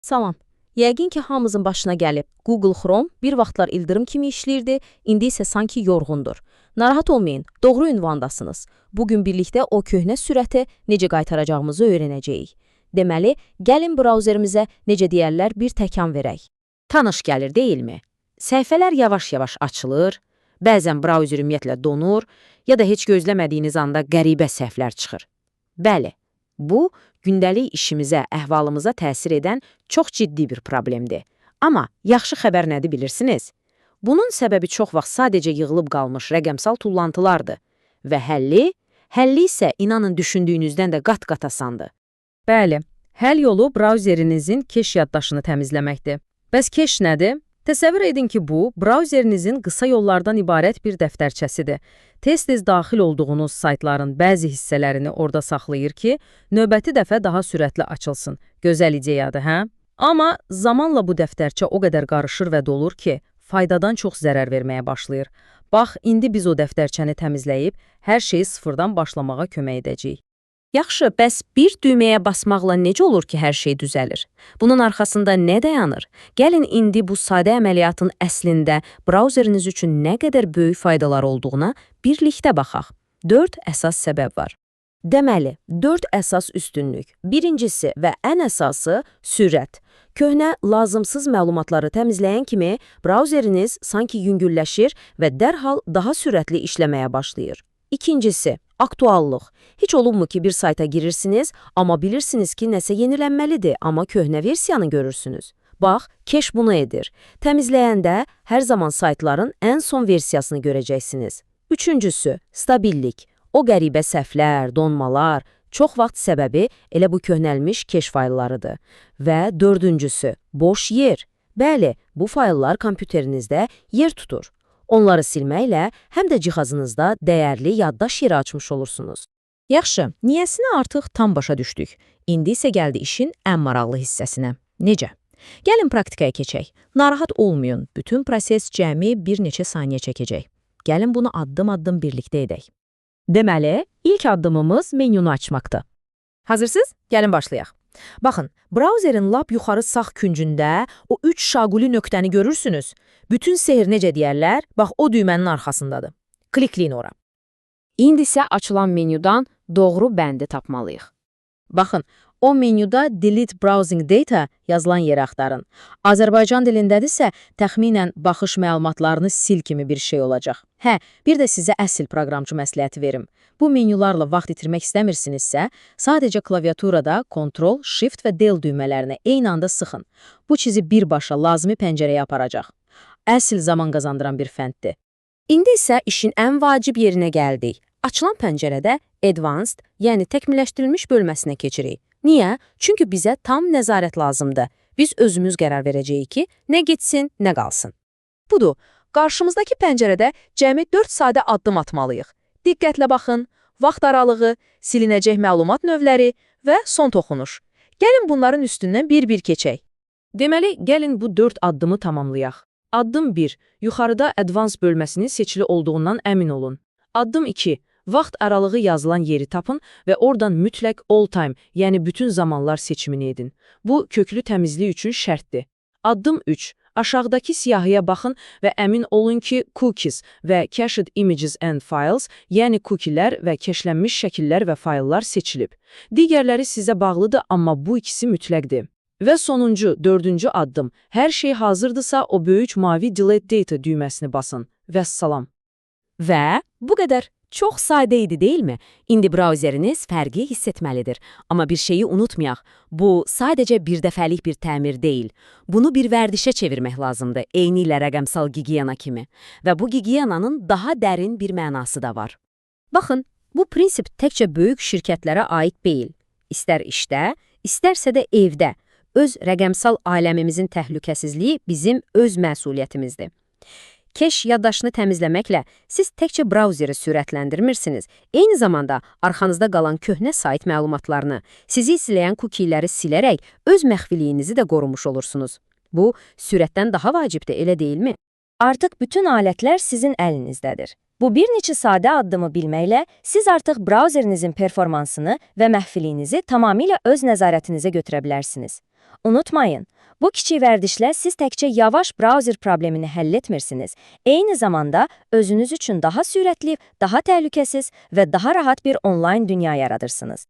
Salam. Yəqin ki, hamımızın başına gəlib. Google Chrome bir vaxtlar ildırım kimi işləyirdi, indi isə sanki yorğundur. Narahat olmayın, doğru ünvandasınız. Bugün birlikdə o köhnə sürəti necə qaytaracağımızı öyrənəcəyik. Deməli, gəlin brauzərimizə, necə deyərlər, bir təkan verək. Tanış gəlir, deyilmi? Səhifələr yavaş-yavaş açılır, bəzən brauzer ümumiyyətlə donur, ya da heç gözləmədiyiniz anda qəribə səhvlər çıxır. Bəli, bu gündəlik işimizə, əhvalımıza təsir edən çox ciddi bir problemdir. Amma yaxşı xəbər nədir bilirsiniz? Bunun səbəbi çox vaxt sadəcə yığılıb qalmış rəqəmsal tullantılardır. Və həlli, həlli isə inanın düşündüyünüzdən də qat-qat asandır. Bəli, həll yolu brauzerinizin keş yaddaşını təmizləməkdir. Bəs keş nədir? Təsəvvür edin ki, bu, brauzerinizin qısa yollardan ibarət bir dəftərçəsidir. Tez-tez daxil olduğunuz saytların bəzi hissələrini orada saxlayır ki, növbəti dəfə daha sürətli açılsın. Gözəl ideyadır, hə? Amma zamanla bu dəftərçə o qədər qarışır və dolur ki, faydadan çox zərər verməyə başlayır. Bax, indi biz o dəftərçəni təmizləyib, hər şeyi sıfırdan başlamağa kömək edəcəyik. Yaxşı, bəs bir düyməyə basmaqla necə olur ki, hər şey düzəlir? Bunun arxasında nə dayanır? Gəlin indi bu sadə əməliyyatın əslində brauzeriniz üçün nə qədər böyük faydalar olduğuna birlikdə baxaq. 4 əsas səbəb var. Deməli, 4 əsas üstünlük. Birincisi və ən əsası sürət. Köhnə, lazımsız məlumatları təmizləyən kimi brauzeriniz sanki yüngülləşir və dərhal daha sürətli işləməyə başlayır. İkincisi, aktuallıq. Heç olubmu ki, bir sayta girirsiniz, amma bilirsiniz ki, nəsə yenilənməlidir, amma köhnə versiyanı görürsünüz. Bax, keş bunu edir. Təmizləyəndə hər zaman saytların ən son versiyasını görəcəksiniz. Üçüncüsü, stabillik. O qəribə səhvlər, donmalar, çox vaxt səbəbi elə bu köhnəlmiş keş fayllarıdır. Və dördüncüsü, boş yer. Bəli, bu fayllar kompüterinizdə yer tutur. Onları silməklə həm də cihazınızda dəyərli yaddaş yeri açmış olursunuz. Yaxşı, niyəsini artıq tam başa düşdük. İndi isə gəldi işin ən maraqlı hissəsinə. Necə? Gəlin praktikaya keçək. Narahat olmayın, bütün proses cəmi bir neçə saniyə çəkəcək. Gəlin bunu addım-addım birlikdə edək. Deməli, ilk addımımız menyunu açmaqdır. Hazırsınız? Gəlin başlayaq. Baxın, brauzerin lap yuxarı sağ küncündə o üç şaquli nöqtəni görürsünüz. Bütün sehr necə deyərlər, bax o düymənin arxasındadır. Klikləyin ora. İndi isə açılan menyudan doğru bəndi tapmalıyıq. Baxın, o menyuda Delete Browsing Data yazılan yeri axtarın. Azərbaycan dilindədirsə, təxminən baxış məlumatlarını sil kimi bir şey olacaq. Hə, bir də sizə əsl proqramçı məsləhəti verim. Bu menyularla vaxt itirmək istəmirsinizsə, sadəcə klaviaturada Ctrl, Shift və Del düymələrini eyni anda sıxın. Bu sizi birbaşa lazımi pəncərəyə aparacaq. Əsl zaman qazandıran bir fənddir. İndi isə işin ən vacib yerinə gəldik. Açılan pəncərədə Advanced, yəni təkmilləşdirilmiş bölməsinə keçirik. Niyə? Çünki bizə tam nəzarət lazımdır. Biz özümüz qərar verəcəyik ki, nə getsin, nə qalsın. Budur, qarşımızdakı pəncərədə cəmi 4 sadə addım atmalıyıq. Diqqətlə baxın, vaxt aralığı, silinəcək məlumat növləri və son toxunuş. Gəlin bunların üstündən bir-bir keçək. Deməli, gəlin bu 4 addımı tamamlayaq. Addım 1. Yuxarıda Advanced bölməsinin seçili olduğundan əmin olun. Addım 2. Vaxt aralığı yazılan yeri tapın və oradan mütləq all time, yəni bütün zamanlar seçimini edin. Bu, köklü təmizlik üçün şərtdir. Addım 3. Aşağıdakı siyahıya baxın və əmin olun ki, cookies və cached images and files, yəni cookielər və keşlənmiş şəkillər və fayllar seçilib. Digərləri sizə bağlıdır, amma bu ikisi mütləqdir. Və sonuncu, dördüncü addım. Hər şey hazırdırsa, o böyük mavi Delete Data düyməsini basın. Vəssalam. Və bu qədər. Çox sadə idi, deyilmi? İndi brauzeriniz fərqi hiss etməlidir. Amma bir şeyi unutmayaq. Bu sadəcə bir dəfəlik bir təmir deyil. Bunu bir vərdişə çevirmək lazımdır, eynilə rəqəmsal gigiyena kimi. Və bu gigiyenanın daha dərin bir mənası da var. Baxın, bu prinsip təkcə böyük şirkətlərə aid deyil. İstər işdə, istərsə də evdə. Öz rəqəmsal aləmimizin təhlükəsizliyi bizim öz məsuliyyətimizdir. Keş yaddaşını təmizləməklə siz təkcə brauzeri sürətləndirmirsiniz. Eyni zamanda arxanızda qalan köhnə sayt məlumatlarını, sizi izləyən cookieləri silərək öz məxfiliyinizi də qorumuş olursunuz. Bu, sürətdən daha vacibdir, elə deyilmi? Artıq bütün alətlər sizin əlinizdədir. Bu bir neçə sadə addımı bilməklə siz artıq brauzerinizin performansını və məxfiliyinizi tamamilə öz nəzarətinizə götürə bilərsiniz. Unutmayın, bu kiçik vərdişlə siz təkcə yavaş brauzer problemini həll etmirsiniz. Eyni zamanda özünüz üçün daha sürətli, daha təhlükəsiz və daha rahat bir onlayn dünya yaradırsınız.